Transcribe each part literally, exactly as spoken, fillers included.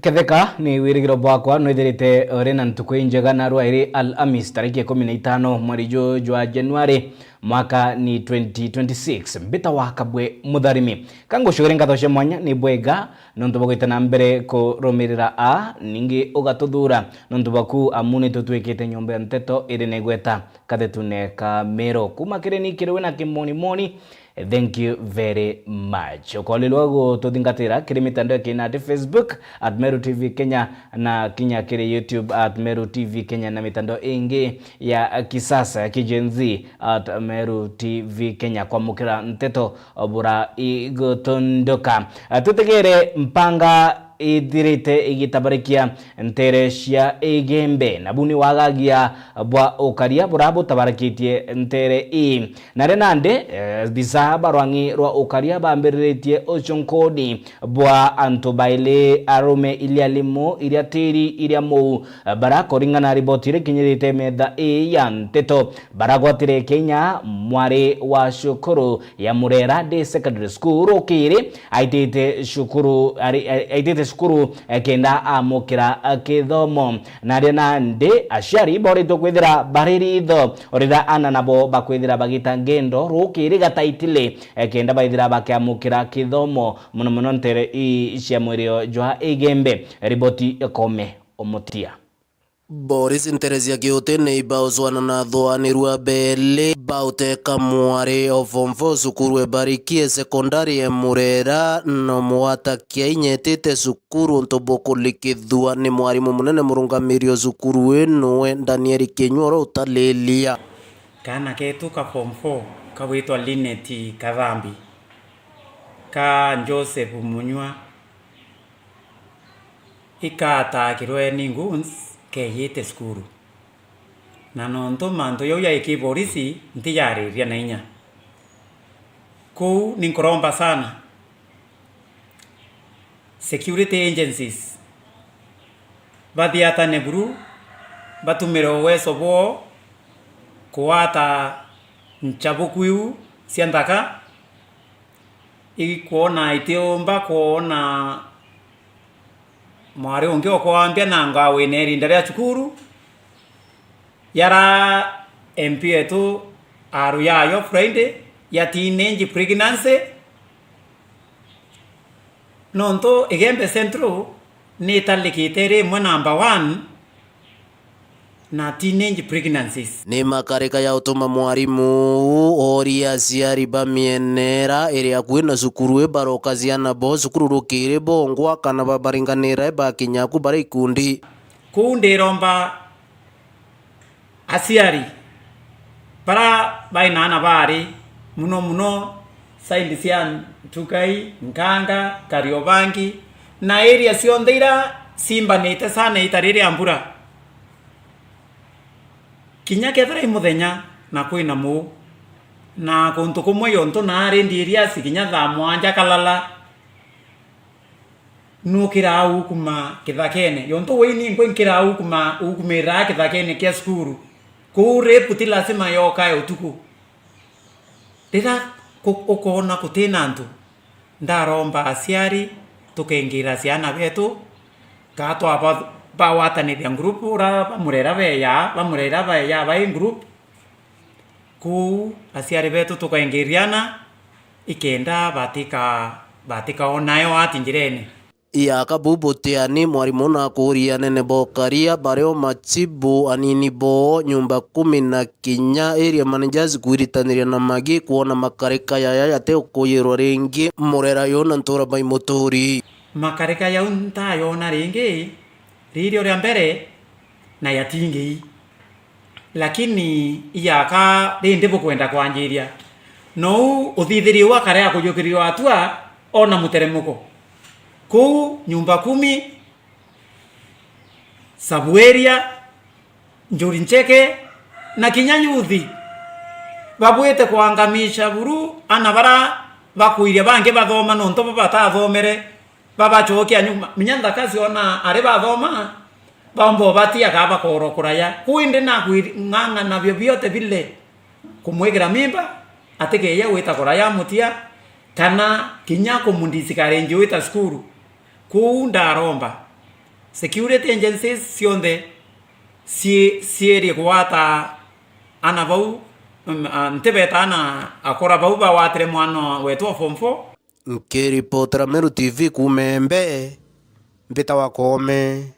Ketheka ni wirigiro bwakwa nwithirite uri na ntuku injega, na rwa iri Alhamis tariki ikumi na itano mweri ju jwa Januari, mwaka ni twenty twenty-six. Mbita wa Kabwe Mutharimi. Ka ngucugire ngatho cia mwanya ni bwega nontu bwa gwita na mbere kurumirira a, ningi ugatuthuura nontu bwaku, amu ni tutwikite nyomba ya nteto iri na igweta kathetune ka Meru. Kuma kiri ni kiri we na kimonimoni, thank you very much. Ukoolilwa gututhingatira kiri mitandao ya kinandi, Facebook at Meru T V Kenya, na kinya kiri YouTube at Meru T V Kenya, na mitandao ingi ya kisasa ya ki-Gen Z at Meru T V Kenya, kwamukira nteto bura igutunduka. Tutegere mpanga ithirite igitabarikia nteere cia Igembe, na bu ni wagagia bwa ukaria bura butabarakitie nteere ii. Na ria nandi, eh, bisa barwang'i rwa ukaria bambiriritie ucunkuni bwa antu baili arume iria limu, iria tiri, iria muu, eh, bara kuringana na riboti iri kinyirite metha ii ya nteto, baragwatire kinya mwari wa cukuru ya Murera Day Secondary School rukiri aitite cukuru, ari-, a-, aitite cukuru, eh, kenda amukira, eh, kithomo. Na ria nandi, aciari boritwe kwithira bari ritho riria ana nabo bakwithira bagita ngendo rukiri gataitile, eh, kenda baithira bakiamukira kithomo, mono mono nteere ii cia mwirio jwa Igembe. Riboti ya Kome Omotia. Borisi nteere cia Kiuti ni ibauzwana na athwanirua beeli bauteka mwari o form four cukuru e Barikie sekondari e Murera, na mugwata kiainya etite cukuru untu bukurikithua ni mwarimu munene murungamiri o cukuru ii, niwe Daniel Kinyuora utariria. Kaana keetu ka form four kagwitwa Linet Kathambi, ka Joseph Munyua, ikaatakirwe ni goons keeyite cukuru. Na nontu mantu jau jaiki borisi, ntijariria na inya. Kuu ni nkuromba sana security agencies bathiatane buru, batumire uweso bwoo kugwata nchabuku iu cia nthaka, ikwona itiumba kwona mwari ungi ukwambia nanga wina irinda ria cukuru. Yara M P wetu aruyayo Friday ya teenage pregnancy, nontu Igembe Central ni italikite iri imwe number one na teenage pregnancies. Ni makarika ya utuma mwarimu uu ooria aciari ba mienera iri akui na cukuru ii baroka ciana bo cukuru rukiri bongwa kana babaringanira bakinya ku bari ikundi. Kuu ndiromba aciari bara bai na ana bari, muno muno side cia Ntukai, Nkanga, Kariobangi, na area cionthe ira cimbanite sana ita riria mbura. Kinya kethira i muthenya na kwina muu, na kuntu kumwe yontu naari ndiria asi kinya thaa mwanja kalala, nukiraa ukuma kithakene, yontu wei ninkwe nkiraa ukuma, ukumiraa kithakene kia cukuru. Kuu rape ti lazima yokae utuku. Riria ku-, ukoona kutina antu, ndaromba aciari tukengira ciana betu, kaa twaba-, bawatanithia ngurupu, ura bamurera beya, bamurera beya bai ngurupu. Kuu aciari betu tukaingiriana, ikenda batika-, batikaonae o ati njirene. Iaka bu butiani, mwarimu nakuuria anene ba ukaria, bario machibu, anini boo, nyumba kumi na kinya area managers kwiritaniria na magi kwona makarika yaya yate ukuyirwa ringi murera yona ntura bai muturi. Makarika yau ntayona ringi, ririo ria mbere na yatingii. Lakini iyaka rindi bukwenda kwanjiria. Nou uthithirie uu akare akujukiririo atua ona muteremuko. Kuu nyumba kumi, Sabueria, Njuri Ncheke, na kinya yuthi babwite kwangamisha buru ana bara bakwiria bangi bathoma nontu bo batathomere, babacokia nyuma. Minya nthaka ciona ari bathoma, baumba ubatia kaa bakorwa kuraya. Kuu indi nakwing'ang'ana vyovyote vile kumwigira mimba, atikeeje gwita kuraya mutia, kana kinya kumudiscourage gwita cukuru. Kuu ndaromba Security agencies cionthe ci-, ciirie kugwata ana bau, mm, a, nti beeta ana akora bau bagwatire mwana wetu wa form four. Nkiripotera Meru T V kuuma Embe, mbitawa Koome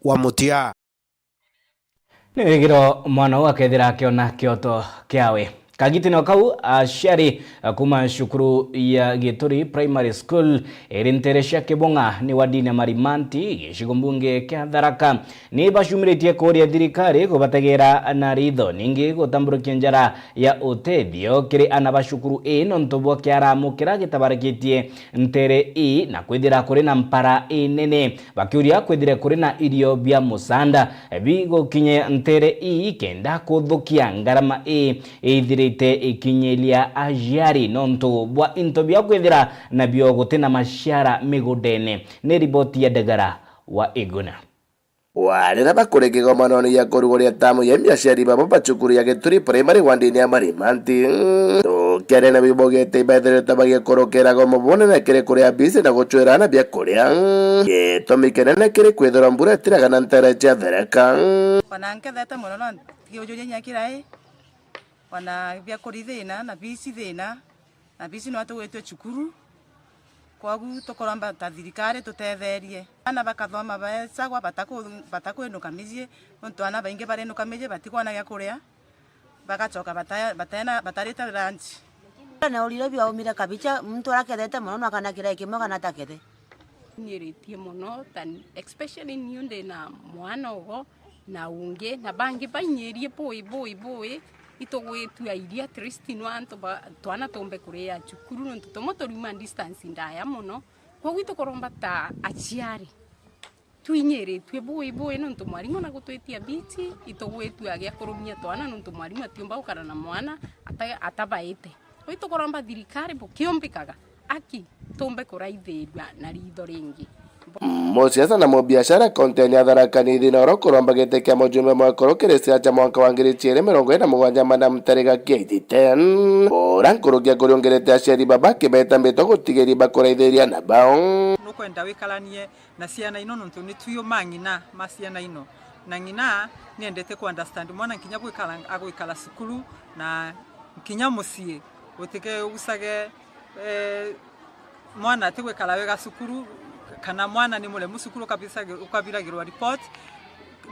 wa Mutia. Ni wigiro mwana uu akethira akiona kioto kiawe. Kagitino kau, aciari kuuma cukuru ya Gituri Primary School iri nteere cia Kibung'a ni wadini ya Marimanti, gicigo mbunge kia Tharaka, ni bacumiritie kuuria thirikari kubategera na ritho, ningi gutamburukia njara ya utethio kiri ana ba cukuru ii nontu bwa kiaramukira gitabarikitie nteere ii na kwithira kuri na mpara inene. Bakiuria kwithire kuri na irio bia musanda bigukinya nteere ii kenda kuthukia ngarama ii ithirite ikinyiria aciari nontu bwa into bia kwithira nabio guti na maciara migundene. Ni riboti ya Ndagara wa Iguna. Wa riria bakuri kigomanone gia kuruguria tamu ya imbi aciari babo ba cukuru ya Gituri Primary wandini ya Marimanti, tukiaria na bibogete ibaithiritwe bagikurukira gomo bunene kiri kuria bisi na gucwira ana bia kuria. Gitumi kinene kiri kwithirwa mbura itiraga na nteere cia Tharaka. Ona nkethete mono no ntiujuria inya kirai, ona bia kuria thina na bisi thina, na bisi no tugwitwe cukuru. Kwogu tukuromba ta thirikari tutetherie. Ana bakathoma baecagwa bataku-, batakwinuka micii, nontu ana baingi barinuka micii batikwona gia kuria, bagacoka bata-, batena-, batarite lunch. Na uriro biaumire kabicha, muntu arakethete mono no akana kirai kimwe kana atakethe. Nyiritie mono, ta especially niu ndi na mwana ugo, na ungi, na bangi bainyirie bui, bui, bui, itugwitua iria at least no antu ba, twana tumbe kuria cukuru, nontu tumwe turiuma distance ndaya mono. Kwogu itukuromba ta aciari, twinyiritue bui, bui, nontu mwarimu ona gutwitia biti, itugwitua gia kurumia twana, nontu mwarimu atiumba gukara na mwana ata-, atabaite. Kwogu itukuromba thirikari bukiumbikaga, aki tumbe kuraithirua na ritho ringi. Musiasa na mubiashara kaunti ya Tharaka Nithi na oro kuromba giti kia mujumbe mwekuru kiri siasa mwanka wa ngiri ciiri mirongo iri na mugwanja, Madam Tariga Kiaiti ten, ura nkuruki akuriungirite aciari baba akibeta mbito gutigiri bakuraithiria na bao. Nukwenda wikaranie na ciana ino nontu ni tuyo ma ng'ina ma ciana ino. Na ng'ina niendete ku understand mwana nkinya gwikara, agwikara cukuru na nkinya mucii. Utike ugucage, eh, mwana atigwikara wega cukuru, kana mwana ni muremu cukuru ukabisa-, ukabiragirwa report.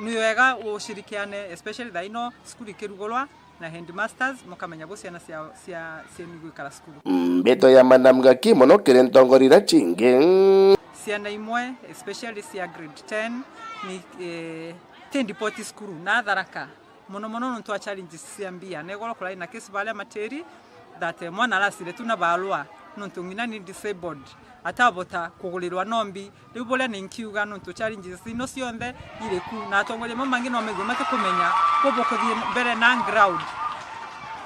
Ni wega ushirikiane, especially thaa ino cukuru ikirugurwa, na headmasters, mukamenya bu ciana cia, cia, cienu igwikara cukuru. Mbito ya Madam Gaki mono kiri ntongoria iria cingi. Ciana imwe, especially cia grade ten, ni, eh, ti ndipoti cukuru na Tharaka. Mono mono nontu wa challenges cia mbia. Na igoro kurari na case baria matiri, that, eh, mwana aracire tu na barua, nontu ng'ina ni disabled, atabota kugurirwa nombi. Riu buria ni nkiuga, nontu challenges ino cionthe iri ku, na atongoria mau mangi no methirwe matikumenya ku bukuthii mbere na ground.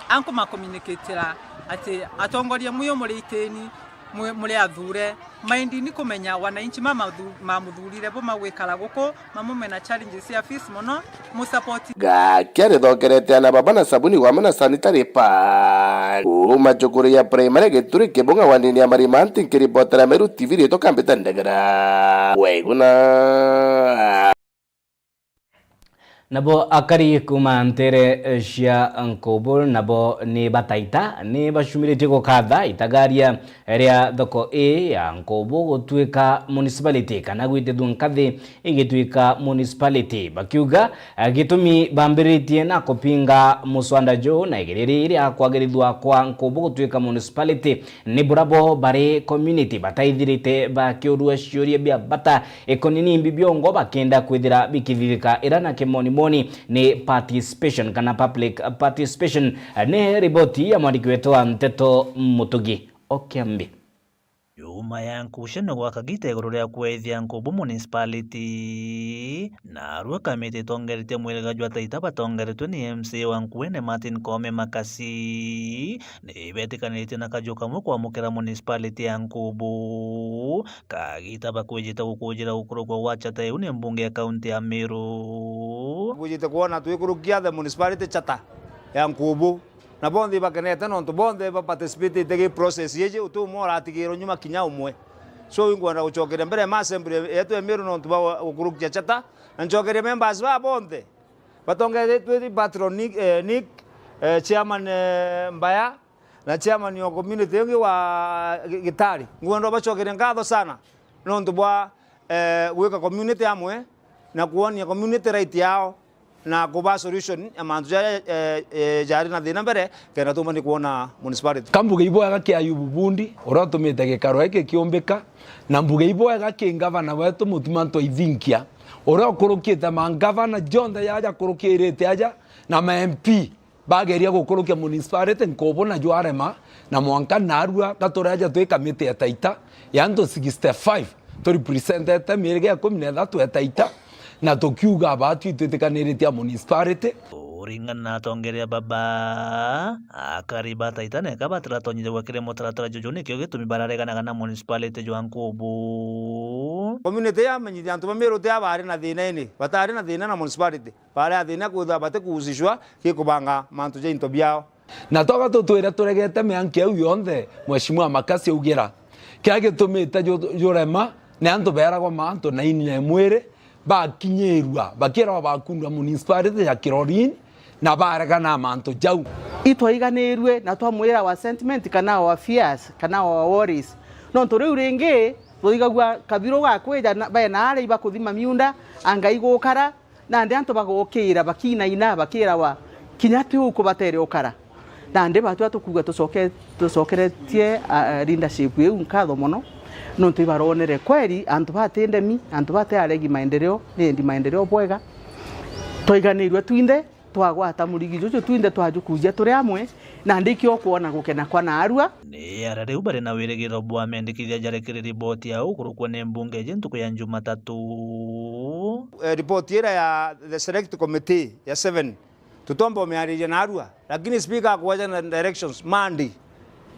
Anku makomunicatira ati atongoria mwiyo muri itini, mwi-, muri athure, maindi ni kumenya wananchi ma mathu-, mamuthurire bo magwikara guku, mamume na challenges cia fees mono, mu support. Gaki arithokerete ana baba na sabuni wamwe na sanitary pad. Kuuma cukuru ya primary Gituri Kibunga wandini ya Marimanti, nkiripotera Meru T V ritwa Kambita Ndegera. Waiguna. Nabo akari kuuma nteere cia Nkubu nabo ni bataita ni bacumiritie gukatha itagaria ria thoko ii ya Nkubu gutuika municipality kana gwitithua nkathi igituika municipality, bakiuga, eh, gitumi bambiritie na kupinga muswanda juu na igiriri ria kwagirithua kwa Nkubu gutuika municipality ni bura bo bari community bataithirite bakiurua ciuria bia bata ikoni ni imbi biongo bakenda kwithira bikithithika ira na kimonimoni ni participation kana public participation. Eh, ni riboti ya mwandiki wetu wa nteto Mutugi Okiambi. Nyuma ya nkucanio gwa kagita iguru ria kweithia Nkubu Municipality, narua kamiti itongeretie mwiriga jwa taita batongeretwe ni M C A wa Nkuene Martin Koome Makasi, ni betikanitie na kaju kamwe kwamukira municipality ya Nkubu, kagita bakwijite gukujira gukurukwa gwa charter iu ni mbunge ya kaunti ya Meru. Bwijite kwona twikurukia the municipality charter ya Nkubu. Na bonthe ibakenete nontu bonthe ba participatite gi process iji, uti umwe uratigirwe nyuma kinya umwe. So, inkwenda gucokeria mbere ma assembly yetu ya Meru nontu bwa gukurukia chata, na ncokerie members ba bonthe batongeretwe ni patron Nick, eh, Nick, eh, chairman, eh, Mbaya, na chairman wa community ingi wa Gi-, Gitari. Ngwenda ubacokerie nkatho sana nontu bwa, eh, gwika community amwe na kuonia community right yao na kuba solution ya mantu jaria, eh, eh, jari na thina mbere, kenda tuumba ni kuona municipality. Kambuge ibwega kia Ayubu Bundi, uria utumite gikaro giki kiumbika, na mbuge ibwega ki ngavana wetu Mutuma M'Ethingia, uria ukurukite mangavana jonthe jaja akurukirite aja, na ma M P bageria gukurukia municipality nkubu na jwarema, na mwanka narua gatureja twi kamiti ya Taita ya antu sixty-five, turipresentete miiriga ikumi na ithatu ya Taita, na tukiuga baatwi twitikaniritie a municipality. Kuringana na atongeria baba, akari ba Taita neka batiratonyire gwikira mutaratara juju, nikio gitumi barareganaga na municipality jwa nkubu. Community yamenyithia antu ba Meru ti a bari na thina ini, batari na thina na municipality. Baria thina kwithirwa batikuhusishwa gikubanga mantu ja into biao. Na twaba tutwire turegete mianki iu yonthe Mheshimiwa Makasi augira. Kiria gitumite ju-, jurema ni antu beragwa mantu na ini na mwiri, bakinyirua, bakiragwa bakundwa municipality ya Kirorini, na baregana na mantu jau. Itwaiganirue na twamwira our sentiment kana our fears kana our worries. Nontu riu ringi twaigagua Kabiru gakwija na, bena aria ibakuthima miunda, anga igukara, Nandi antu bagokira, bakinaina, bakirawa, "Kinya ti uku batere ukara." Nandi batwi tukuuga tucoke-, tucokeretie, a, a, leadership iu nkatho mono, nontu ibaronere kweri antu bati ndemi, antu bati aregi maendeleo, ni endi maendeleo bwega. Twaiganirue twinthe, twagwata murigi juju twinthe twajukuuja turi amwe, Nandi ikio ukwona gukena kwa naarua. Ni aria riu bari na wirigiro bwa mendikithia jarekeri riboti ya ukurukua ni mbunge iji ntuku ya Jumatatu. Eh, riboti iria ya the select committee ya seven, tutomba umiariria naarua, lakini speaker akwaja na directions Monday.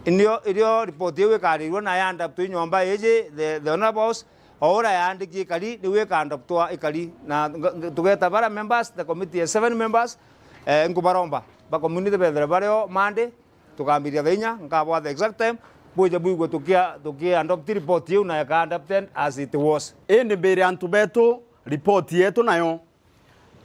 Inio, irio riboti iu ikaaririrua na yandaptwa i nyomba iji, the, the honourables, O uria yaandiki ikari, niu ikaandoptwa ikari. Na ng-, ng-, tugeta bara members, the committee ya seven members, eh, nkubaromba ba community bethire bario Monday, tukambiria thaa inya, nkabwaa the exact time, bwije bwigwe tukia-, tukiadopt report iu na ikaadopted as it was. Indi mbere antu betu, report yetu nayo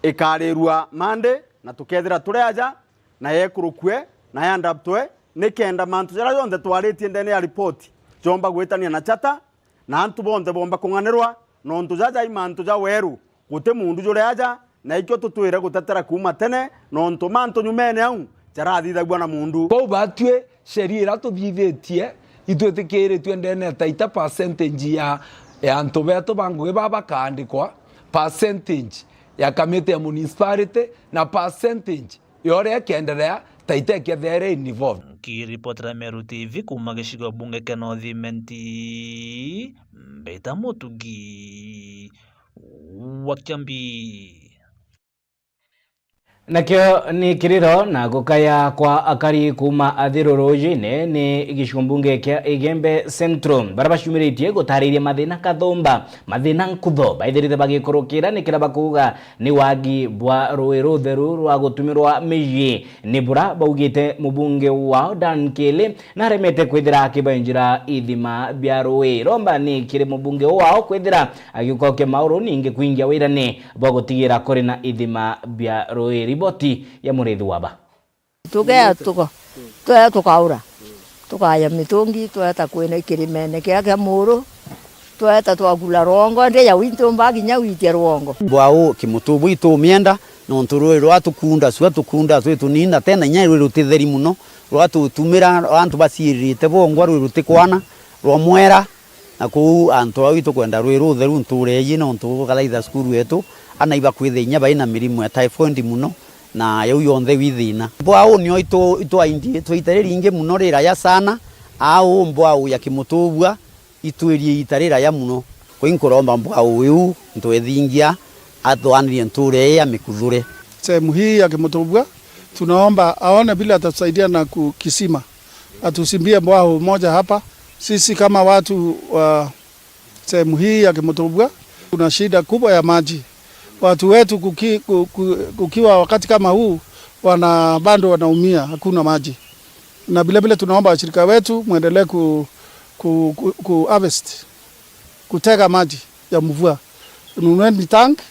ikaarirua Monday, na tukethira turi aja, na yekurukue, na yandaptwe, nikenda mantu jaria jonthe twaritie ndene ya report jomba gwitania na chata, na antu bonthe boomba kung'anirwa, nontu jaja i mantu ja weru, guti muundu juri aja, na ikio tutwire gutetera kuuma tene, nontu mantu nyumene au jarathithagua na muundu. Kwou batwi, sheria iria tuthithitie, itwitikiritue ndene ya Taita percentage ya, ya antu betu ba ngugi baa bakaandikwa, percentage ya kamiti ya municipality, na percentage ya uria ikienderea, Taita ikethera iri involved. Nkiripotera Meru T V kuuma gicigo bunge kia North Imenti, Mbita Mutugi wa Kiambi. Nakio ni kiriro na gukaya kwa akari kuuma Athiru Rujine ni gicigo mbunge kia Igembe Central, baria baciumiritie gutariria mathina kathumba, mathina nkutho baithirite bagikurukira, ni kiria bakuuga ni wagi bwa rui rutheru rwa gutumirwa micii, ni bura baugite mubunge wao Dan Kili naremete kwithira akibainjira ithima bia rui. Romba ni kiri mubunge wao kwithira agiukokia mauru ningi kwingia wirani bwa gutigira kuri na ithima bia rui. Riboti ya Murithi Waba. Tugea tuko, twea tukaura, tukaya mitungi, tweta kwina kirimene kia, kia muru, tweta twakula rwongo, ndi ya wintu mba kinya witia rwongo. Bwau Kimutubu itumienda, nontu rui rwa tukunda, sua tukunda twi tunini, na tena inya rui rutitheri muno, rwa tutumira, antu baciiririte bongwa, rui rutikwana, rwa mwera, Na kuu antu au itukwenda rwi rutheru ntuure iji, nontu ukathaitha cukuru yetu, ana ibakwithia inya bai na mirimu ya typhoid mono, na yau yonthe wi thina. Mbwau nio itu-, itwaindie, itwaita riringi mono riraya sana, au mbwau ya Kimutubua, itwirie iita riraya mono. Kwi nkuromba mbwau iu ntwethingia, atwanirie ntuure ii ya Mikuthure. Sehemu hii ya Kimutubua, tunaomba aone vile atatusaidia na ku-, kisima. Atuchimbie mbwahu moja hapa. Sisi kama watu wa sehemu hii ya Kimutubua, kuna shida kubwa ya maji. Watu wetu kuki-, ku-, ku-, kukiwa wakati kama huu, wana-, bado wanaumia, hakuna maji. Na vile vile tunaomba washirika wetu muendelee ku-, ku-, ku-, ku harvest. Kutega maji ya mvua. Nunue mitangi,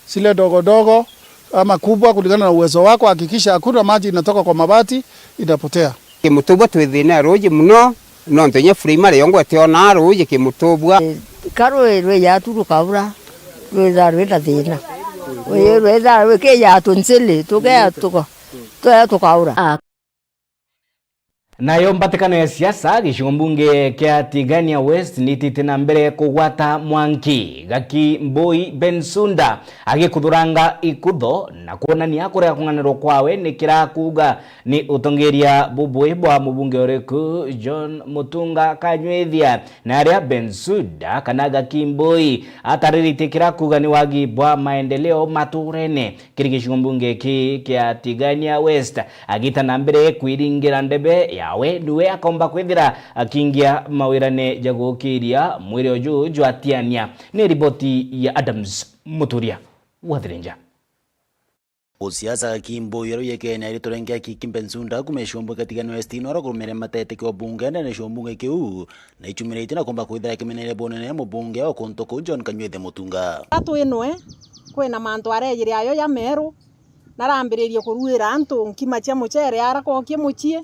zile dogo dogo ama kubwa kulingana na uwezo wako, hakikisha hakuna maji inatoka kwa mabati inapotea. Kimutubwa twi thina ya ruuji muno, nontu inya Freimari yongwa tionaa ruuji Kimutubwa. Ka rui rwija tu rukaura, rwithaa rwi na thina. Uyu rwithaa rwikija tu ncili, tukeya tuka-, tukeya tukaura. Nayo mbatikano ya siasa gicigo mbunge kia Tigania West nitite na mbere kugwata mwanki, Gaki Mbui Bensouda agikuthuranga ikutho na kwonania kurega kung'anirwa kwawe ni kirakuuga ni utongeria bubui bwa mubunge uriku John Mutunga Kanywithia, na aria Bensouda kana Gaki Mbui atariritie kirakuuga ni wagi bwa maendeleo maturene kiri gicigo mbunge giki kia Tigania West. Agita na mbere kwiringira ndebe yawe, niwe akomba kwithira akingia mawirane ja gukiria mwiri uju jwa Tigania. Ni riboti ya Adams Muturia wa Thirinja. Usiasa Gaki Mbui uria uyekene ari turenge Gaki Bensouda kuma icumbu kia Tigania West, nora kurumire matete kio bunge ndene icumbu kiu, na ichumiritie na komba kwithira kimenere bunene mubunge o kuntu kuu John Kanywithia Mutunga. Twinwe, kwina mantu arejire ayo ja meru, narambiririe kuruira antu nkima cia mucere, arakokie mucii,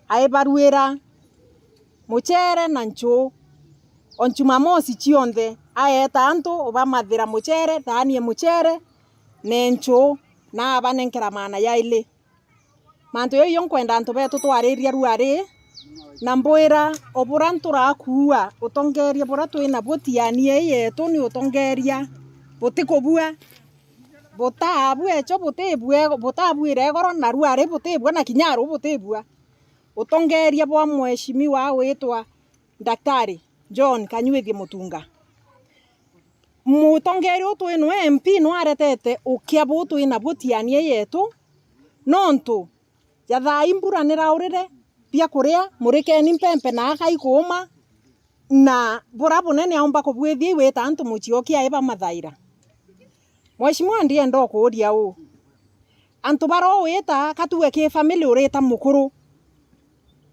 aibaruira mucere na nchuu. O Jumamosi cionthe, aeta antu ubamathira mucere, thaani ya mucere, na nchuu, na abanenkera maana jaili. Mantu jau jo nkwenda antu betu twariria ruari, na mbwira, o bura nturakuua, utongeria bura twi nabuo Tigania ii yetu ni utongeria butikubua, butaabua echo butibua, butabuire igoro, na ruari butibua, na kinya aru butibua. Utongeria bwa mheshimiwa witwa Daktari John Kanywithia Mutunga. Mutongeria uyu twinwe M P no aretete ukia buu twi nabuo Tigania yetu, nontu ja thaa ii mbura niraurire, biakuria, murikeni mpempe na akai kuuma, na bura bunene aumba kubwithia iwita antu mucii okia ibamathaira. Mheshimiwa, ndienda ukuuria uu, antu bara uwita, ka tuuge ki family urita mukuru,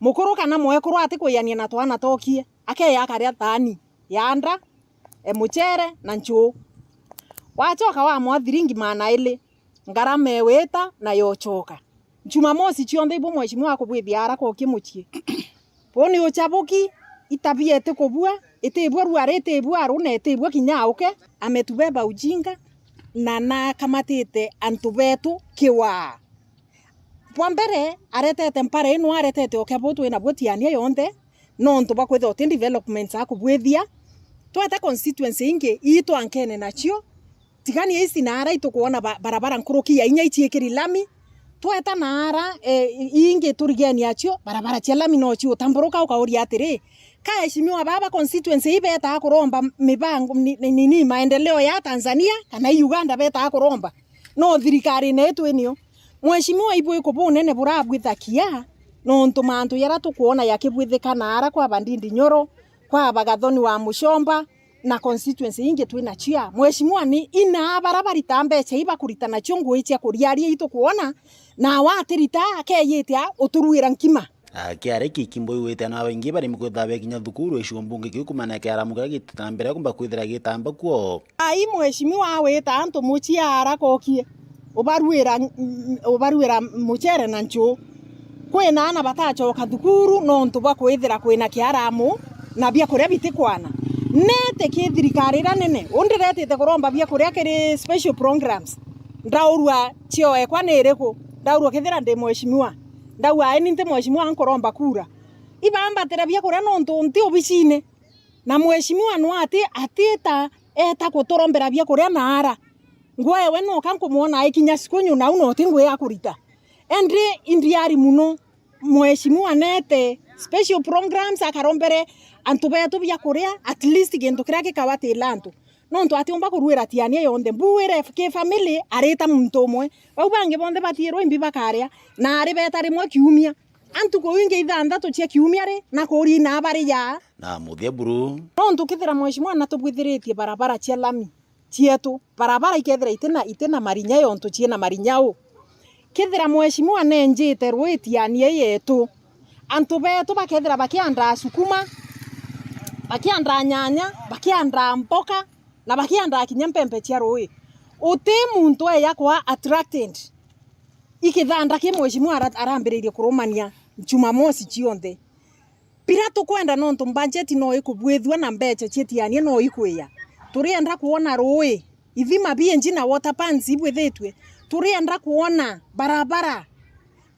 mukuru kana mwekuru atikwiania na twana tokie, akeya akaria thaani ya nda, e, mucere na nchuu. Wachoka wamwa thiringi maana ili, ngarama iwita na yochoka. Jumamosi cionthe ibu mheshimiwa akubwithia ara kokie mucii. Buu ni uchabuki, itabia itikubua, itibua ruari, itibua aru, na itibua kinya auke. Ametubeba ujinga, na nakamatite antu betu kiwaa. Bwa mbere, aretete mpara ino, aretete ukia buu twi nabuo Tigania yonthe, nontu bwa kwithirwa uti developments akubwithia. Tweta constituency ingi ii twankene nacio, Tigania East na ara itukwona ba-, barabara nkuruki ya inya iciikiri lami. Tweta na ara, e, i-, ingi turigeni acio, barabara cia lami no ciutamburuka, ukauria atiri, ka eshimiwa baba constituency ii betaa kuromba mibango, ni, ni, ni, ni maendeleo ya Tanzania, kana i Uganda betaa kuromba? No thirikari neetu inio. Mheshimiwa, ibwiko bunene burabwithakia, nontu mantu jaria tukwona jakibwithika na ara kwa Bandindi Nyoro, kwa Bagathoni wa Muchomba, na constituency ingi twi nacio. Mheshimiwa, ni inaa bara barita mbecha ibakurita nacio ngui cia kuriaria itukwona, na watirita akeyite a uturuira nkima. Akiaria Gaki Mbui wite na baingi barimi kwithira bekinya thukuru, icigo mbunge kiu kumana kiaramu kiria gitite na mbere kumba kwithira gitamba kuo. Ai, mheshimiwa awita antu mucii ara kokie, ubaruira, ubaruira mucere na nchuu. Kwina ana batachoka thukuru nontu bwa kwithira kwina kiaramu na biakuria bitikwana. Nete ki thirikari iria nene, undiretite kuromba biakuria kiri special programs. Ndaurua cheo ekwa ni iriku? Ndaurua kethira ndi mheshimiwa. Ndauga, "Ai, ni nti mheshimiwa, nkuromba kura." Ibambatira biakuria nontu nti obicine. Na mheshimiwa no ati, atiita eeta kuturombera biakuria na ara. Ngwewe noka nkumwona aikinya cikunyu nau noti ngui akurita. Indi indiari muno, mheshimiwa neete special programs akarombere antu beetu biakuria, at least gintu kiria gikawatila antu. Nontu atiumba kuruira Tiania yonthe. Mbuire ki family arita muntu umwe. Bau bangi bonthe bathiirwe imbi bakaria, na ari beeta rimwe kiumia. Antu kuu ingi ithanthatu cia kiumia ri, na kuuria inaa bari yaa. Na muthia buru. Nontu kethira mheshimiwa natubwithiritie barabara cia lami cietu, barabara ikethira itina, itina marinya yontu ciina marinya u. Kethira mheshimiwa nenjite rwi Tiania yetu, antu betu bakethira bakiandaa sukuma, Bakiandaa nyanya, bakiandaa mboka, na bakiandaa kinya mpempe cia ruui. Uti muntu eya kwa attracted. Ikithanda ki mheshimiwa ara-, arambiririe kurumania Jumamosi cionthe. Biria tukwenda nontu budget no ikubwithua na mbecha cietiania no ikwia. Turienda kwona ruui, ithima bienji na water pans ibwithitue. Turienda kwona barabara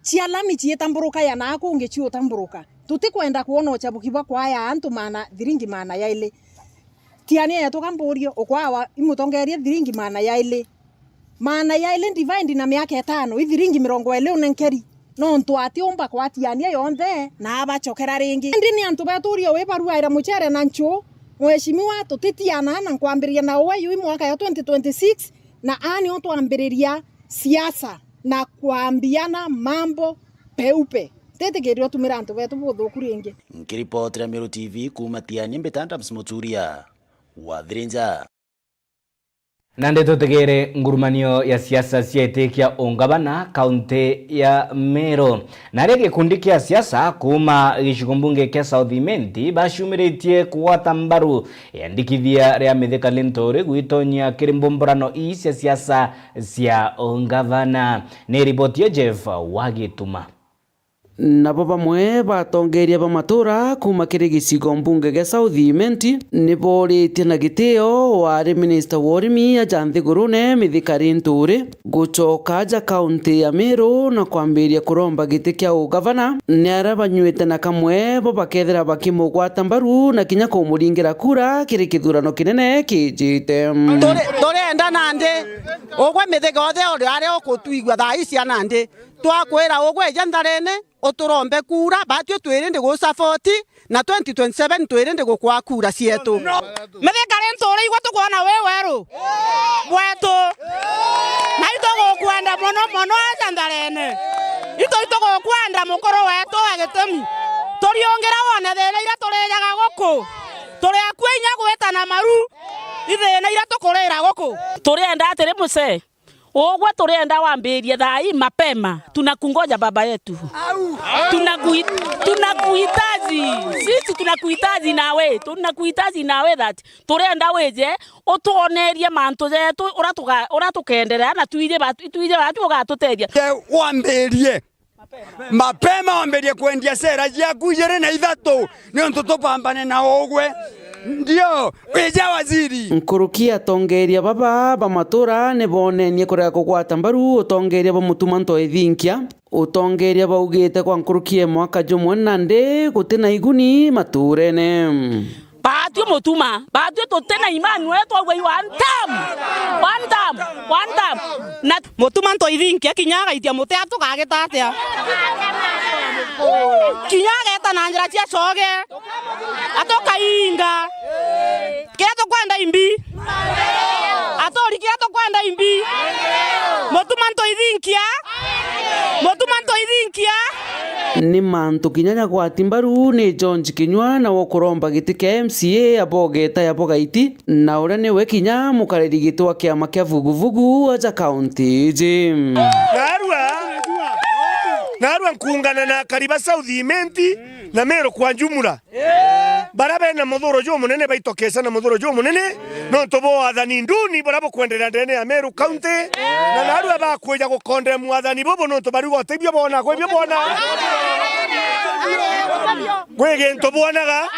cia lami cietamburuka ya naa kungi ciutamburuka. Tutikwenda kwona uchabuki bwa kwaya antu maana, thiringi maana yaili. Tiania yetu kamburio, ukwawa imutongerie thiringi maana yaili. Maana yaili divide na miaka itano, i thiringi mirongo iili unenkeri. Nontu atiumba kwa Tiania yonthe na abachokera ringi. Indi ni antu beturie wi baruaira muchere na nchu, mheshimiwa, tutitiana na nkwambiriria na uwe yui mwaka ya twenty twenty-six, na aa nio twambiriria siasa na kwambiana mambo peupe. Titikiria utumira antu betu buthuku ringi. Nkiripotera Meru T V kuuma Tiania, mbita Adams Muturia wa Thirinja. Nandi tutegere ngurumanio ya siasa cia giti kia ungavana kaunti ya Meru. Naria gikundi kia siasa kuuma gicigo mbunge kia South Imenti bacumiritie kugwata mbaru iandikithia ria Mithika Linturi gwitonyia kiri mbomborano ii cia siasa cia ungavana. Ni riboti ya Jeff Wagituma. Nabo bamwe ba atongeria ba matura kuuma kiri gicigo mbunge gia South Imenti ni booritie na gitio wari minista wa urimi aja nthigurune Mithika Linturi gucoka aja kaunti ya Meru na kwambiria kuromba giti kia ugavana, ni aria banyuite na kamwe bo bakethira bakimugwata mbaru na kinya kumuringira kura kiri kithurano kinene kijite. Turi-, turienda nandi ugwe Mithika othe uri aria ukutwigua thaa ii cia nandi. Twakwira ugwe eja ntharene, uturombe kura, batwi twiri ndi gusapoti, na twenty twenty-seven twiri ndi gukwa kura cietu. Mithika Linturi igwe tukwona wi weru bwetu. Na itugukwenda mono mono aja ntharene. Itu itugukwenda mukuru wetu wa gitumi. Turiungira wone thina iria turijaga guku. Turi akua inya gwita na maru. Ithina iria tukurira guku. Turienda atiri mucee. Ugwe turienda wambirie thaa ii mapema. Tunakungoja baba yetu. Tunakuhi-, tunakuhitaji. Sisi tunakuhitaji nawe. Tunakuhitaji nawe that. Turienda wije utuonerie mantu jetu uria tuga-, uria tukenderea na twije ba-, twije batu ugatutethia. Te wambirie. Mapema wambirie kwendia sera ciaku ijiri na ithatu, niuntu tupambane na ugwe. Ndio, wija waziri. Nkuruki atongeria baba ba matura ni bonenie kurega kugwata mbaru utongeria bwa Mutuma Ntoithinkia. Utongeria baugite kwa nkuruki e mwaka jumwe nandi guti na iguni maturene. Batwi Mutuma, batwi tuti na imani we twaugua i one term. One term, one term. Na Mutuma Ntoithinkia kinya agaitia muti atukagita atia? Kinya ageta na njira cia coge. Atukainga. Kiria tukwenda imbi. Aturi kiria tukwenda imbi. Mutuma Ntoithinkia. Mutuma Ntoithinkia. Ni mantu kinya jagwati mbaru ni George Kinyua nawe ukuromba giti kia M C A abogeta ya Bogaiti, na uria niwe kinya mukariri giti wa kiama kia Vuguvugu aja kaunti iji. Narua, narua nkuungana na akari ba South Imenti na Meru kwa jumla. Baria bena muthuro jumunene baitokesa na muthuro jumunene, nontu bwa wathani nduni buria bukwenderea ndene ya Meru County, na narua bakwija gukondea mwathani bubu nontu bariuga uti bio bonaga, gwi bio bonaga. Gwi gintu bwonaga?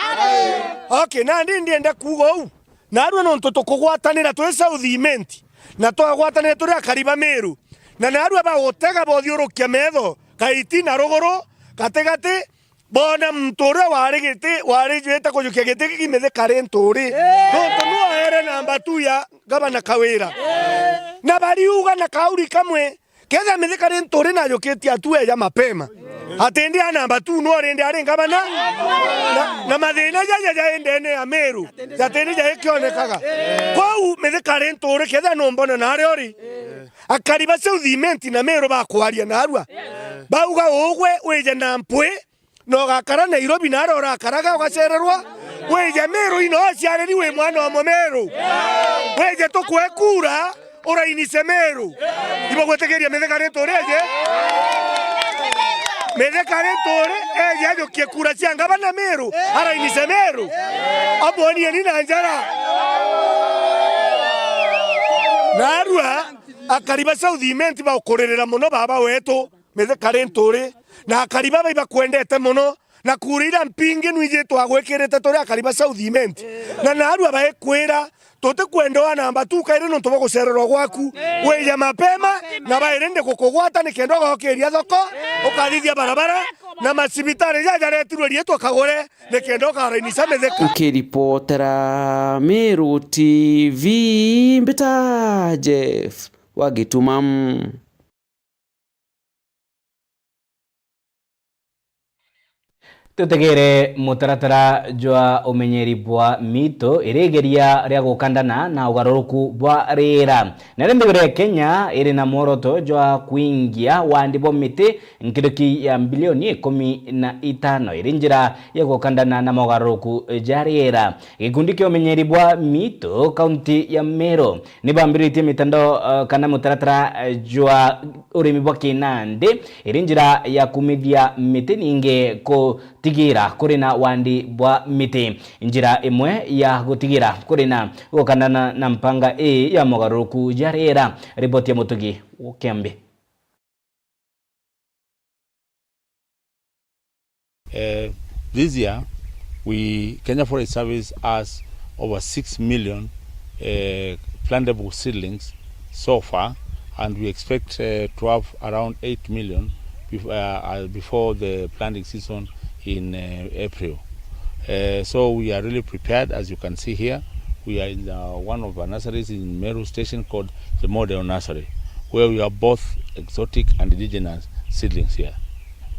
Okay, nandi ndienda kuuga uu. Narua nontu tukugwatanira twi South Imenti, na twagwatanira turi akari ba Meru, na narua bagutega bothiurukia metho, Gaiti na ruguru, gatigati, Boona muntu uria wari giti, wari jwite kujukia giti giki Mithika Linturi. Nontu niwe waere namba two ya Gavana Kawira. Na bariuga na kauri kamwe, kethira Mithika Linturi najukitie atua eja mapema, ati ndi a namba two, no rindi ari ngavana? Na, na mathina jaja jai ndene ya Meru, jatindi jai kionekaga. Kwou Mithika Linturi kethira numbona na aria uri, akari ba South Imenti na Meru bakwaria narua. Bauga ugwe wije na mpwi, na ugakara Nairobi, na aria urakaraga ugacererwa. Wije Meru ino aciariri wi mwana wa Mumeru. Wije tukwe kura, urainise Meru. Ibagwitikiria Mithika Linturi eje? Mithika Linturi eeje ajukie kura cia ngavana Meru, arainise Meru. Amwonieni na njara. Narua akari ba South Imenti baukuririra mono baba wetu, Mithika Linturi, na akari baba ibakwendete mono, na kura iria mpingi nwiji twagwikirite turi akari ba South Imenti. Na narua baikwira, tutikwenda wa namba tu kairi nontu bwa gucererwa gwaku. Wije mapema, na bairi ndi gukugwata nikenda ugokiria thoko, ukathithia barabara, na macibitari jaja jaretirwe riitwa kagure, nikenda ukarainisa mithika. Nkiripotera Meru T V, mbita Jeff wa Gituma. Tutegere mutaratara jwa umenyeri bwa mito irigeria ria gukandana na ugaruruku bwa riera. Nayo nthiguru ya Kenya iri na mworoto jwa kwingia wandi bwa miti nkiruki ya mbilioni ikumi na itano iri njira ya gukandana na mogaruruku ja riera. Gikundi kia umenyeri bwa mito kaunti ya Meru ni bambiritie mitandao, eh, kana mutaratara, eh, jwa urimi bwa kinandi, iri njira ya kumithia miti ningi kutigira kuri na wandi bwa miti. Njira imwe ya gutigira kuri na gukandana na mpanga ii ya mogaruruku ja riera. Riboti ya Mutugi Kiambi. Uh, this year, we, Kenya Forest Service has over six million, uh, plantable seedlings so far, and we expect, uh, to have around eight million bef-, uh, uh, before the planting season in, uh, April. Uh, so we are really prepared, as you can see here. We are in, uh, one of our nurseries in Meru Station called the Model Nursery, where we have both exotic and indigenous seedlings here.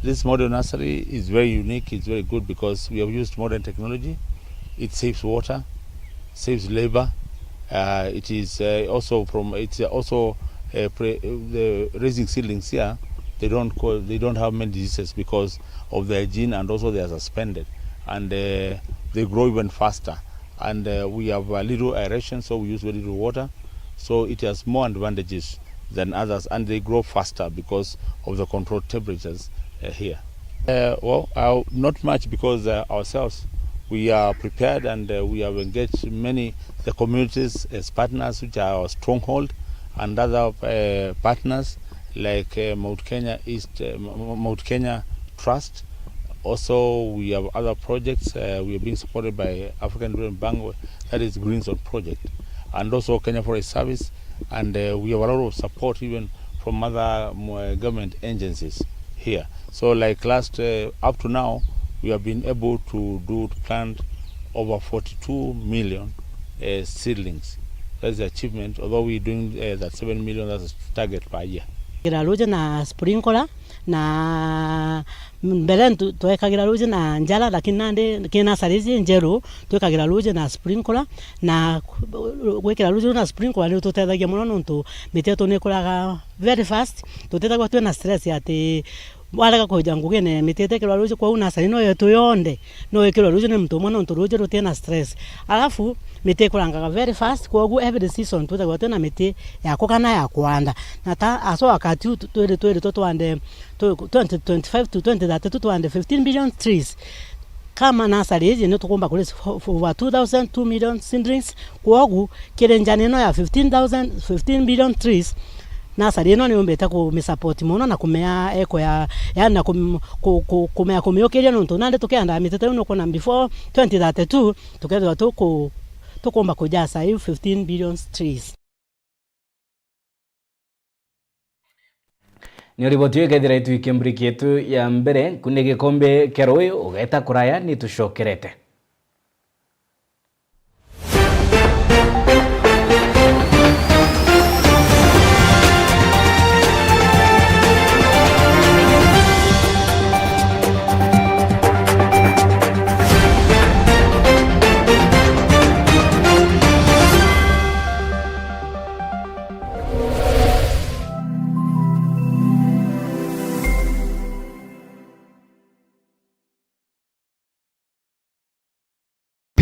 This model nursery is very unique, it's very good because we have used modern technology. It saves water, saves labor. Uh, it is, uh, also from, it's also, uh, pre-, the raising seedlings here, they don't co-, they don't have many diseases because of their gene, and also they are suspended, and, uh, they grow even faster. And, uh, we have a little aeration, so we use very little water, so it has more advantages than others, and they grow faster because of the controlled temperatures, uh, here. Uh, well, uh, not much, because, uh, ourselves, we are prepared, and, uh, we have engaged many, the communities as partners, which are our stronghold, and other, uh, partners like, uh, Mount Kenya East, uh, M-, M-, Mount Kenya Trust. Also, we have other projects. Uh, we are being supported by African Development Bank, that is Green Zone Project, and also Kenya Forest Service, and, uh, we have a lot of support even from other, um, uh, government agencies here. So, like, last, uh, up to now, we have been able to do, to plant over forty-two million, uh, seedlings. That's the achievement, although we're doing, uh, that seven million, that's the target per year. Gira ruje na sprinkler, na mbere ntu-, twekagira ruji na njara, lakini nandi ki nursery iji njeru, twikagira ruji na sprinkler, na ku-, gwikira ruji ruu na sprinkler ni rututethagia mono, nontu miti yetu ni ikuraga very fast. Tutithagwa twina stress ati warega kuja ngugine, miti itikirwa ruji, kwou nursery no yetu yonthe, no ikirwe ruji ni muntu umwe, nontu ruji rutina stress. Alafu, miti ikurangaga very fast, kwogu every season twithagwa twina miti ya kukana ya kwanda. Na ta aso wakati uu tu-, twiri-, twiritwe twande, tw-, twenty twenty-five to twenty thirty-two twande fifteen billion trees. Kama nursery iji ni tukumba kuri over two thousand, two million seedlings, kwogu kiri njane ino ya fifteen thousand, fifteen billion trees, nursery ino ni yumbite kumisupport mono na kumea eko ya, yaani na kum-, ku-, ku-, kumea kumiukiria, nontu nandi tukiandaa miti ta iu nukwona before twenty thirty-two, tukethirwa tuku-, tukumba kujasa iu fifteen billion trees. Ni riboti iu ikethira itwikia mburiki yetu ya mbere, nku ni gikombe kia ruuji, ugeta kuraya, ni tucokerete.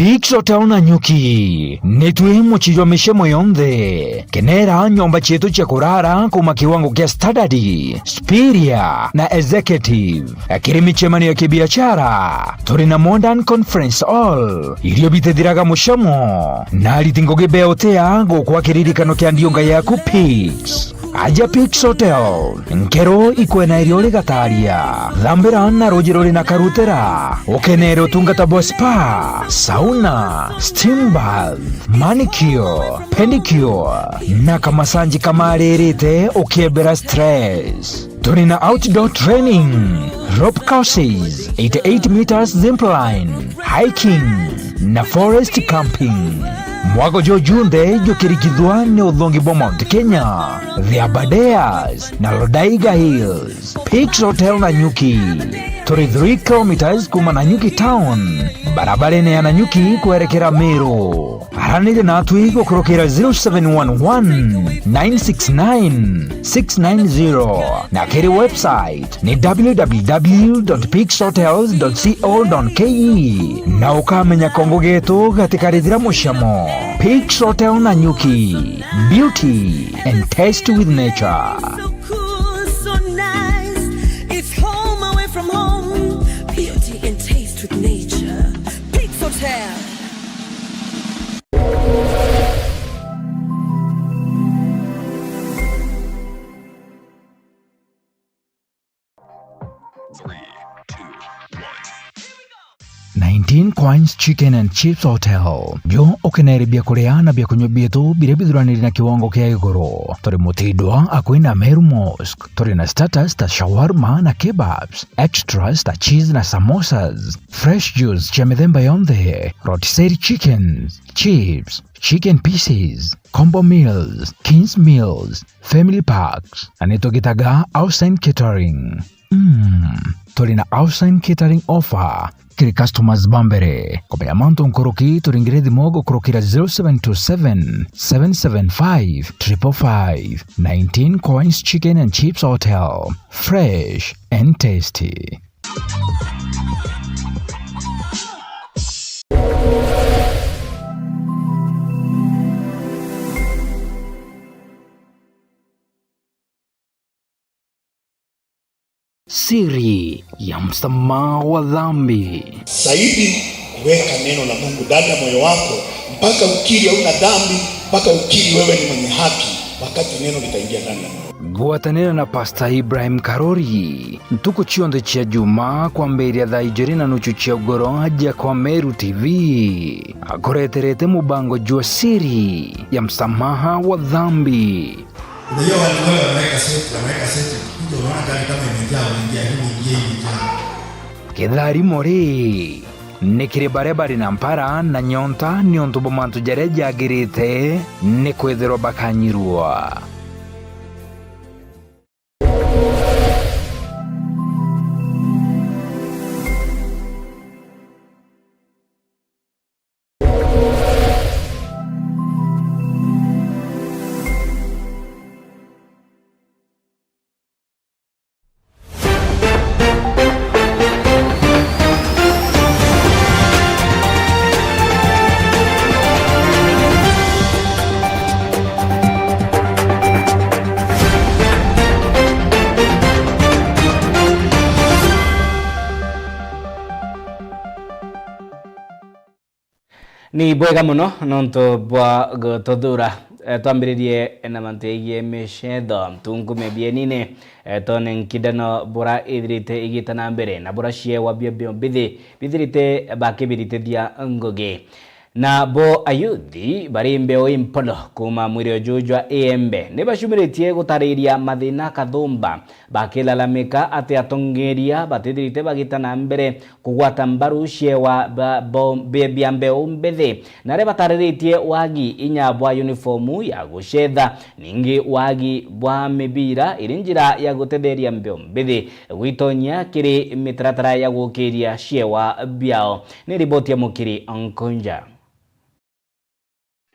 Peaks Hotel Nanyuki, nitwi mucii jwa micemo yonthe. Kenera nyomba cietu cia kurara kuuma kiwango kia standard, superior na executive. Kiri micemanio ya kibiashara, turi na Modern Conference Hall, irio bitithiraga mucemo, na ariti ngugi beutea gukwa kiririkano kia ndiunga yaku Peaks. Aja Peaks Hotel, nkero ikwena irio uri Gataria. Thambira na ruuji ruri na karutera, ukenere utungata bwa spa, sauna, steam bath, manicure, pedicure, na kamasanji kamaririte ukiebera stress. Turi na outdoor training, rope courses, eighty-eight meters zipline, hiking, na forest camping. Mwago juju junthe jukirikithua ni uthongi bwa Mount Kenya, the Aberdares, na Lodaiga Hills. Peaks Hotel Nanyuki. Turi three kilometres kuuma Nanyuki town, barabarene ya Nanyuki kwerekera Meru. Aranire natwi gukurukira zero seven one one, nine six nine, six nine zero, na kiri website ni w w w dot peaks hotels dot co dot k e, na ukamenya kongo getu gatikarithira mucamo. Peaks Hotel Nanyuki, beauty and taste with nature. So cool, so nice. It's home away from home. Beauty and taste with nature. Peaks Hotel. Nineteen Coins Chicken and Chips Hotel. Jo ukenere bia kuria na bia kunywa bietu biria bithuraniri na kiwango kia iguru. Turi Mutindwa, akui na Meru Mosque. Turi na starters ta shawarma na kebabs, extras ta cheese na samosas, fresh juice cia mithemba yonthe, rotisserie chickens, chips, chicken pieces, combo meals, kings meals, family packs, na nitugitaga Outside Catering. Mm, turi na Outside Catering offer kiri customers ba mbere. Kumenya mantu nkuruki, turingire thimu gukurukira zero seven two seven, seven seven five, triple five. Nineteen Coins Chicken and Chips Hotel. Fresh and tasty. Siri ya msamaha wa dhambi. Zaidi, weka neno la Mungu ndani ya moyo wako, mpaka ukiri hauna dhambi, mpaka ukiri wewe ni mwenye haki, wakati neno litaingia ndani ya moyo. Gwatanira na Pastor Ibrahim Karori, ntuku cionthe cia Juma, kwambiria thaa ijiri na nuchu cia ugoro, aja kwa Meru T V, akureterete mubango jwa siri ya msamaha wa dhambi. Unajua watu wale wanaweka seti, wanaweka seti, ukikuja unaona gari kama imejaa, wanaingia, "Hebu niingie imejaa." Kitharimo ri, ni kiri baria bari na mpara na nyonta niuntu bwa mantu jaria jagirite, ni kwithirwa bakanyirua. Ni bwega mono nontu bwa gututhuura. Eh, twambiririe na mantu jegie micetho, tunkume bienine, eh, twone nkindano bura ithirite igiita na mbere na bura ciewa bio bio mbithi bithirite bakibiritithia ngugi. Na bo ayuthi bari mbeu impolo kuuma mwirio juju jwa Iembe ni bacumiritie gutariria mathina kathumba, bakilalamika ati atongeria batithirite bagita na mbere kugwata mbaru ciewa ba-, bo-, bia, bia mbeu mbithi, na aria batariritie wagi inya bwa uniformu ya gucetha, ningi wagi bwa mibira iri njira ya gutetheria mbeu mbithi gwitonyia kiri mitaratara ya gukiria ciewa biao. Ni riboti ya Mukiri Nkunja.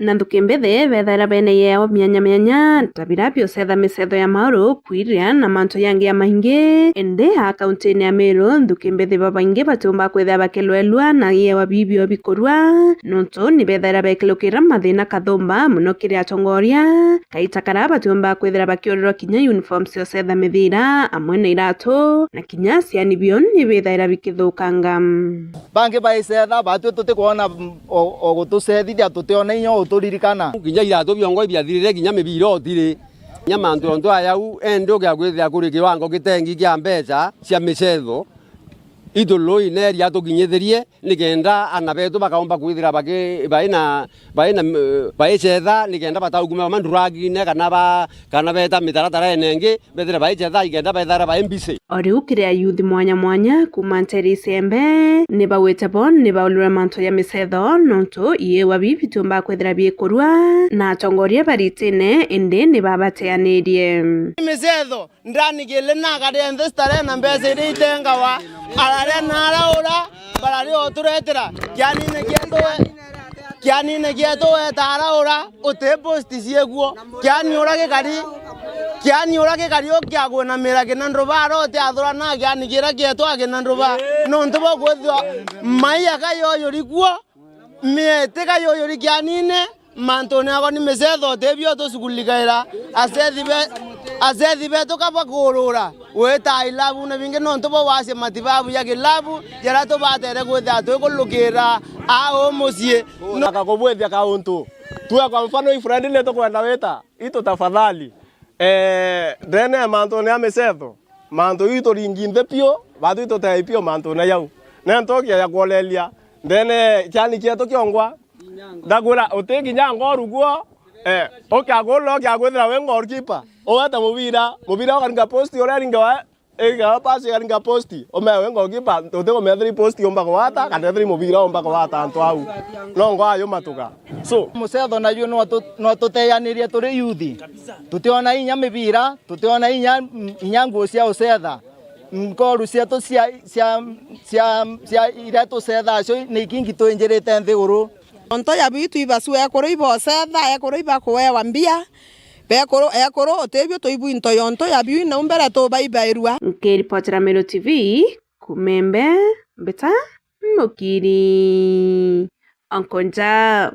Na nthuki mbithi bethaira bena iewa mianya mianya, ta bira biucetha micetho ya mauru, kwiria na mantu yangi ya maingi. Indi aa kauntine ya Meru, nthuki mbithi babaingi batiumba kwithira bakilwelua na iewa bibio bikurua, nontu ni bethaira bekilukira mathina kathumba mono kiri atongoria. Kaita kara batiumba kwithira bakiurirwa kinya uniform cia ucetha mithira, amwe na iratu, na kinya ciani bio ni bithaira bikithukanga. Bangi baicetha, batwi tutikwona o, o gutucethithia, tutiona inya o guturirikana. Kinya iratu biongwa ibiathirire, kinya mibira otiri. Kinya mantu ontu ayau, endi ugia kwithira kuri kiwango gitengi kia mbeca cia micetho, itului neria tukinyithirie, nikenda ana betu bakaumba kwithira baki-, baina, baina, baicetha, nikenda bataukumira manduragine, kana ba, kana beta mitaratara ene ingi, bethire baicetha, ikenda bethara bai mbisi. O riu kiri ayuthi mwanya mwanya kuuma nteere icembe, ni bawite bo ni baulirwe mantu ja micetho, nontu iewa bibi bitiumba kwithira biikurua, na atongoria baritine, indi ni babateanirie. Micetho, ndanigile na akaria nthi starehe na mbeca iria itengawa, araria na araura, bararia oturetera, kianine kietu we, kianine kietu weta araura, uti posti ciekuo. Kiani ura gikari, kiani ura gikari ukiagwinamira kina nduba, ara utiathura na kiani kira kietu akina nduba. Nontu bwa kwithirwa mai aka yoyuri kuo, mieti ka yoyuri kianine, mantune ako ni micetho, utibio tucukulikaira. Acethi be-, acethi betu ka bakurura, wita ilabu na bingi nontu bo wacia matibabu ya kilabu, jaria tubatere kwithira twikulukira aa u mucii. No akakubwithia kauntu. Tuwe kwa mfano, hii friend ni tukwenda wita, itu tafadhali. Eh, ndene ya mantune ya micetho, mantu iu ituringi nthi piu, batu itutei piu mantune jau. Ne ntokia ya kwoleria, ndene kiani kietu kiongwa, ndakwira uti kinya ngoru guo, eh, ukiagurira ukiagwithira wi goalkeeper, uwete mubira, mubira ukaringa posti uria aringawa, Iga pasi ikaringa posti, umewe goalkeeper, utikumenya ethiri posti umba kugwata, kana ethiri mubira umba kugwata antu au. No ngwa ayo matuka. So, mucetho naju no tu-, no tuteyanirie turi yuthi. Tutiona inya mibira, tutiona inya, inya nguo cia ucetha. Nkoru cietu cia, cia, cia, cia iria tucetha acio ni ikingi twinjirite nthiguru. Onto ya biu twibacu ekuru ibocetha, ekuru ibakuewa mbia, bekuru, ekuru utibio tuibwi into yonto ya biu inau mbere tubaibairua. Nkiripotera Meru T V, kumembe, mbita, mukiri, onkonja.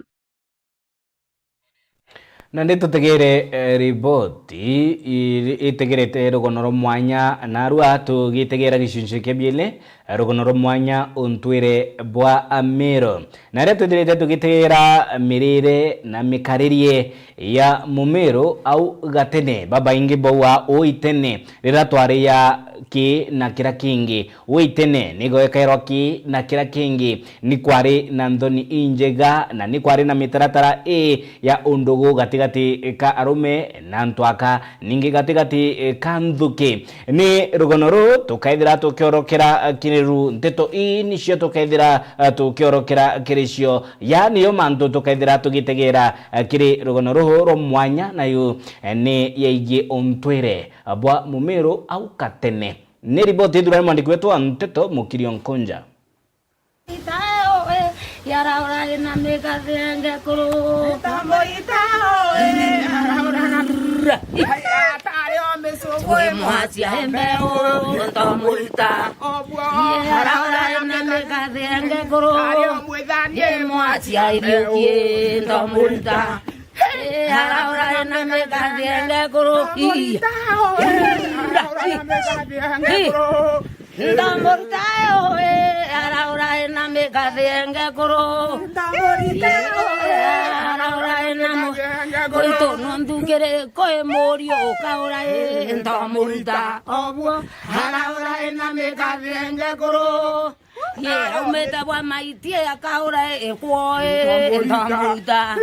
Nandi tutegere, eh, riboti i-, itegerete rugono rwa mwanya, narua tugitegera gicunci kia biele, eh, rugono rwa mwanya untwire bwa Meru. Na riria twithirite tugitegera mirire na mikaririe ya Mumiru au gatene, babaingi bauga uu itene riria twari ya ki na kiria kingi, uu itene nigoekairwa ki na kiria kingi, ni kwari na nthoni injega, na ni kwari na mitaratara ii ya undugu gatigati ka arume na antu aka, ningi gatigati ka nthuki. Ni rugono ruu tukaithira tukiorokera kiri ru, nteto ii nicio tukaithira tukiorokera kiri cio, yaani yo mantu tukaithira tugitegera kiri rugono ruu rwa mwanya, nayo ni yegie untwire bwa Mumiru au gatene. Ni riboti ithurani mwandiki wetu wa nteto Mukiri Onkonja. Ita eo, eh, yaraura ina migathi ya ngekuru. Ita mo ita eo, eh, yaraura na. Ai, atari o micungu. Twi mwacia mbeu, nto murita. Obuo. Ye, yaraura ina migathi ya ngekuru. Ari o mwithani. Ye mwacia iriukie, nto murita. Ye, yaraura ina migathi ya ngekuru. Nto murita eo. Ii. Yaraura na migathi ya ngekuru. Nto murita eo, eh, araura ena migathi ya ngekuru. Nto murita eo, eh, araura ena mu-, migathi ya ngekuru. Koito nontu kiri kwi muriu ukaura, eh, nto murita. Obuo, araura ena migathi ya ngekuru. Ye, aumite bwa maitie akaura, eh, ekwo, eh, nto murita.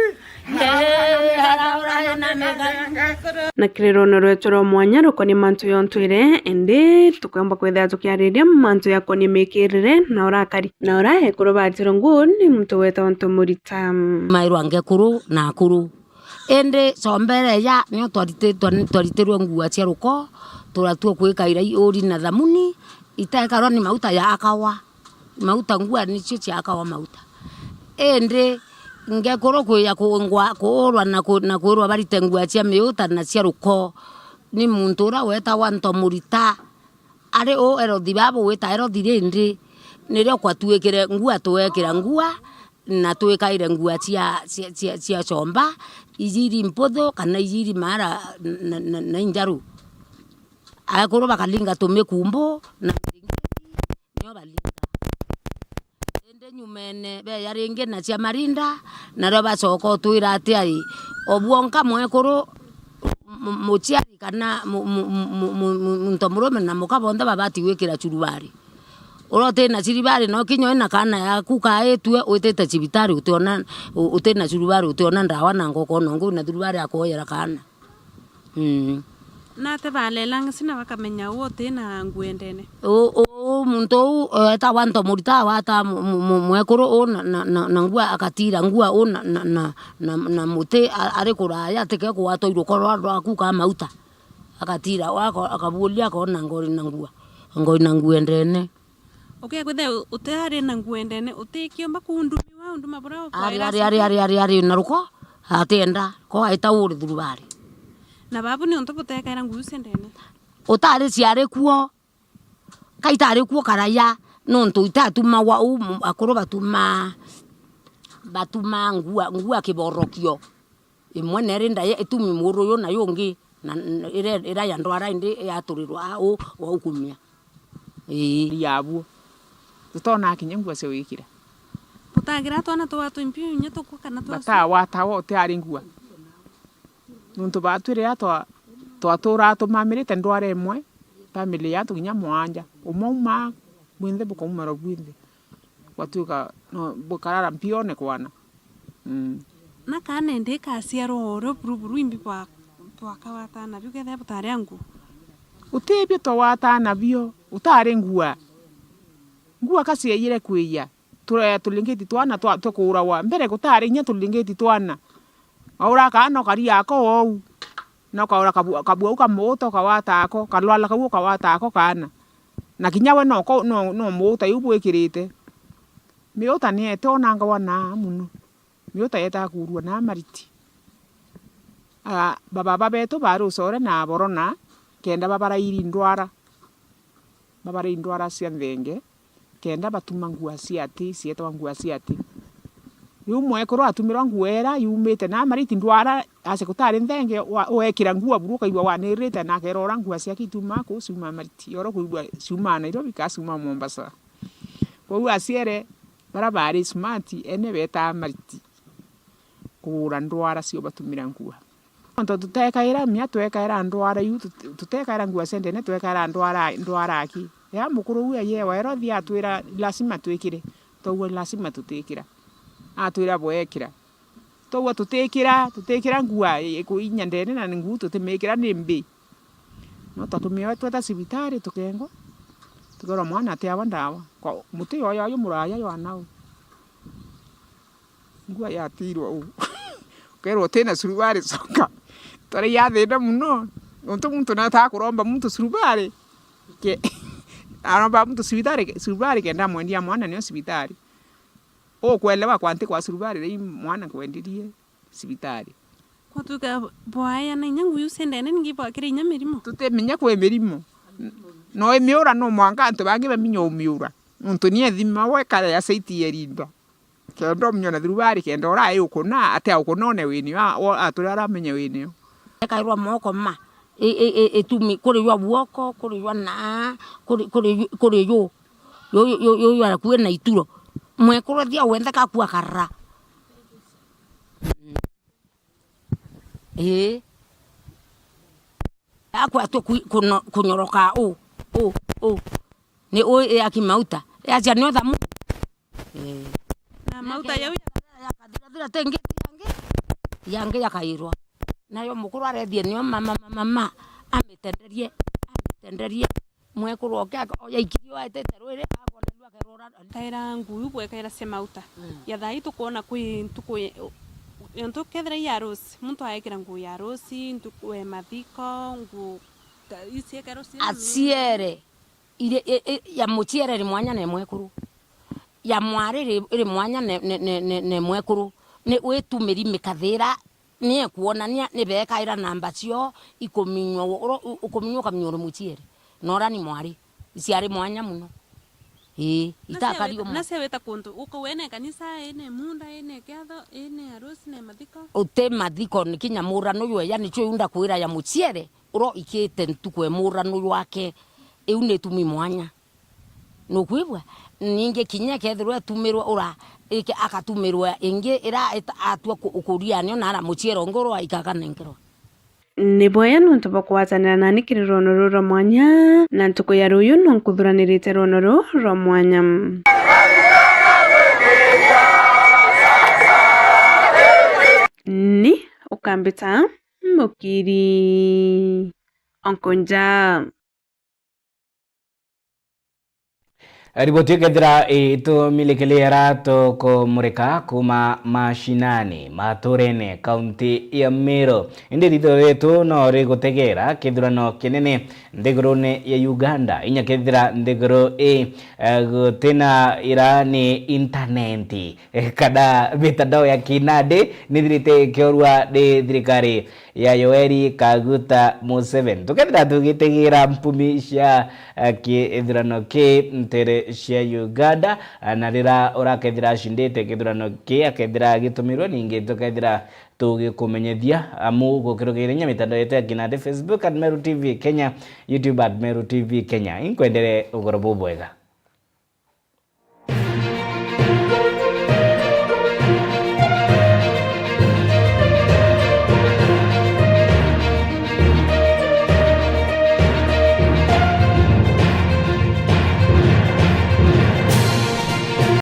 Na kiri rugono rwetu rwa mwanya rukonie mantu ya untwire, indi tukwomba kwithira tukiariria mantu yakonie mikirire na urakari. Na uria ekuru batirwe nguu ni muntu wetagwa Ntomurita. Mairwa ngekuru na akuru. Indi combere ya nio twariti-, twari-, twaritirwe ngua cia ruko, turatua kwikaira iuri na thamuni, itekarwa ni mauta ya akawa. Mauta ngua nicio ciakawa mauta. Indi Ngekuru kwija kungwa, kuurwa na ku-, na kwirwa barite ngua cia miuta na cia ruko. Ni muntu uria wetagwa Ntomurita. Ari u Erothi babu wita Erothi rindi, nirio kwatuikire ngua, tuekira ngua, na twikaire ngua cia, cia, cia, cia chomba, iji iri mputhu kana iji iri maara na, na, na injaru. Akuru bakalinga tumikumbu na miringiri, nio balinga. Indi nyumene beja ringi na cia marinda, nario bacoka utwira ati ai, o bwonka mwekuru, mu-, muciari kana mu-, mu-, muntu murume na muka bonthe babati gwikira curubari. Uria utina curubari, no kinya wina kaana yaku kaitue, witite cibitari utiona, u-, utina curubari utiona ndawa, na ngokona ungi wina curubari akoyera kaana. Mm. Nate balelanga sina bakamenya uu uti na nguu endene? Uu, uu muntu uu, eh, etagwa Ntomurita, agwata mu-, mu-, mu-, mwekuru uu na, na, na, na ngua, agatira ngua uu na, na, na, na, na muti a-, ari kuraya, atike kugwatwa iruko rwa, rwaku ka mauta. Agatira, wako-, akabuuria, akona ngori na ngua. Ngori na nguu endene. Ukekwithia u-, utari na nguu endene, utikiumba kundumiwa unduma buria ari, ukwaira ari, ari, ari, ari, ari na ruko, atienda, ko aita uri thurubari. Na babu ni untu butekaira nguu iu cia ndene? Utari ciari kuo, ka itari kuo karaya, nontu itatumagwa uu mu-, akuru batuma, batuma ngua, ngua kiborokio. Imwe na iri ndaya itumi muuru uyu na yungi, na, na ira, ira ya ndwara indi yaturirwa aa uu wa ukumia. Ii. Yabuo. Tutonaga kinya ngua cia gwikira. Butagira twana twa twimpi inya tukua kana twa. Batagwatawa utiari ngua. Nontu baatu riria twa-, twaturaga tumamirite ndwara imwe, family ya antu kinya mwanja. Umwe aumaa, bwinthe bukaumarwa bwinthe. Gwatuika no, bukarara mpione kwana. Mm. Na kaana indi ikaciarwa o urio buruburu imbi bwa, bwakawatana bio kethira butari a nguu? Utibio twawatana bio, utari ngua. Ngua ka ciejire kwija, turaya tulingiti twana twa, tukuuragwa. Mbere gutari inya tulingiti twana. Waura kaana ukari ako ou. Na ukaura kabu-, kabu au ka muuta ukawata ako, kalwala kau ukawata ako kaana. Na kinya we no ko-, no, no muuta iu bwikirite. Miuta ni yetonangagwa naa mono. Miuta yeetaga kuurua naa mariti. Aa, bababa beetu baari ucore na aborona kenda babarairi ndwara. Babarairi ndwara cia nthenge, kenda batuma ngua cia ati, cietagwa ngua cia ati. Riu mwekuru atumirwa ngua iria yumite naa mariti ndwara, acia gutari nthenge, wa-, weekira ngua buru ukaigua wanirite, na akeera uria ngua ciake itumaa kuu ciumaa mariti, uria ukuigua ciumaa Nairobi kana ciumaa Mombasa. Kwou aciere baria baari smart, ene beetaa mariti kugura ndwara cio batumira ngua. Nontu tutekaira mia, twekaira ndwara iu, tut-, tutekaira ngua cia ndene, twekaira ndwara, ndwara aki. Riria mukuru uu ayewa Herodi atwira lazima twikire, twaugua lazima tutikira. Atwira bwekira. Twaugua tutikira, tutikira ngua i-, iku-, inya ndene na nguu tutimikira ni mbi. No twatumiwe tweta cibitari tukengwa, tukerwa mwana atiawa ndawa. Kwa muti yoyo ayu muraya jwa nau. Ngua yatirwa uu. Ukerwa utina curubari coka. Twari ya thina mono. Nontu muntu nataga kuromba muntu curubari. Ke-, aromba muntu cibitari, curubari kenda amwendia mwana nio cibitari. Ukwelewa kwanti kwa curubari ri mwana kwendirie cibitari. Kwatuika bwaeana inya nguu iu cia ndene ningi bwakire inya mirimo? Tutimenya kwi mirimo. No imiura no mwanka antu bangi baminya umiura. Nontu ni ethima we kare ya saiti ya rinda. Kenda uminyona thurubari, kenda urai ukuna, ati aukunone winio, a-, o-, aturi aramenya winio. Ekairwa moko ma, i-, i-, i-, itumi, kuri jwa buoko, kuri jwa naa, kuri, kuri ju-, kuri ju. Yu, yu, yu, yu, yu arakue na ituro. Mwekuru thia wenthe kakua karara. Ii. Akwatwe kui-, kuno-, kunyoroka u, u, u. Ni u ya kimauta. Yacia ni othamu. Ii. Na mauta jau yakathirathira tingi yangi, yangi yakairwa. Nayo mukuru arethie nio mama, mama, mama, amitenderie, amitenderie. Mwekuru oke aka-, oya ikirio aitite rwiri, abona rua akerora. Kaira nguu iu bwekaira cia mauta. Mm. Ya thaa ii tukwona kwi ntuku ye-, nontu kethira i arusi, muntu aekira nguu ya arusi, ntuku ya mathiko, nguu ta, iciekero cia aciere, iri, i, i, ya muciere iri mwanya na mwekuru. Ya mwari iri, iri mwanya na, na, na, na, na mwekuru. Ni witumiri mikathira ni ekuonania ni bekaira namba cio ikuminywa, uro-, u-, ukuminywa ukaminywa uri muciere. Na ura ni mwari, ciari mwanya muno. Ii, itakari umwe. Na cia wita kuntu, uko wene kanisa, ene munda, ene kiatho, ene harusi, ne mathiko? Uti mathiko, ni kinya murano jwe, yani cio iu ndakwira ya muciere, uro ikite ntuku e murano jwake, iu ni itumi mwanya. Nukwigua? Ningi kinya kethirwa etumirwe ura, iki-, akatumirwa ingi ira ita-, atua ku-, kuria nio nara muciere ungi ura ikakanenkerwa. Ni bwega nontu bwa kugwatanira nani kiri rwono ruu rwa mwanya, na ntuku ya ruyu no nkuthuranirite rwono ruu rwa mwanya. Ni ukambita Mukiri Onkonja. Riboti ikethira itumilikiliera tukumurika kuma mashinani maturene kaunti ya Meru. Indi ritho ritu no rigutegera kithurano kinene nthigurune ya Uganda, inya kethira nthiguru i, eh, gutina ira ni intaneti, eh, kana mitandao ya kinandi nithirite ikiorua ni thirikari ya Yoweri Kaguta Museveni. Tukethira tugitigira mpumi cia, eh, kithurano ki ntere cia Uganda, eh, na rira urakethira acindite kithurano ki, akethira agitumirwe, ningi tukethira tugikumenyethia, amu gukirukiria inya mitandao yetu ya kinandi, Facebook at Meru T V Kenya, YouTube at Meru T V Kenya. Inkwendere ugoro bubwega.